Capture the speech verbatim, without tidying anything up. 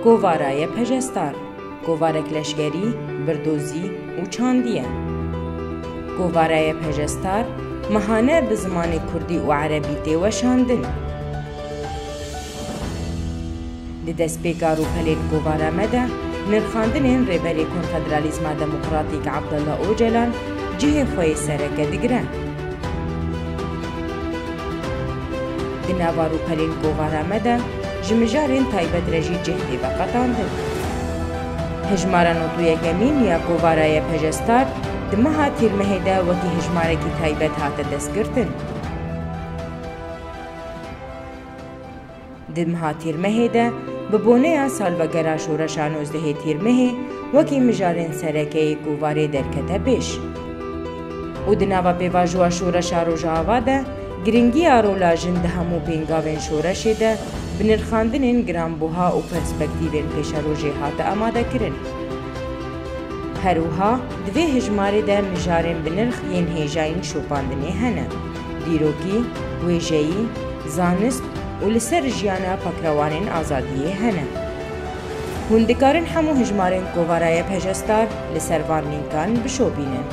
Kovara YPJ Star, kovarek leşkerî, birdozî û çandî ye. Kovara YPJ Star mehane bi zimanê kurdî û erebî tê weşandin. Di destpêka rûpelên kovara me de nirxandinên Rêberê Konfederalîzma Demokratîk Abdullah Ocalan cihê xwe yê sereke digire. Di nava rûpelên kovara me de ji mijarên taybet re jî cih tê veqetandin. Hejmara nod û yekemîn ya kovara YPJ Star di meha Tîrmehê de wekî hejmarekî taybet hate destgirtin. Di meha Tîrmehê de bi boneya salvegera şoreşa nozdehê Tîrmehê wekî mijarên sereke yê kovarê derkete pêş. Û di nava pêvajoya şoreşa Rojava de giringiya rola jin di hemû pêngavên şoreşê de bi nirxandinên giranbuha û perspektîvên pêşerojê hate amadekirin. Her wiha di vê hejmarê de mijarên bi nirx yên hêjayîn şopandinê hene, dîrokî, wêjeyî, zanist û li ser jiyana pakrewanên azadiyê hene. Hûn dikarin hemû hejmarên kovara YPJ Star li ser van lînkan bişopînin.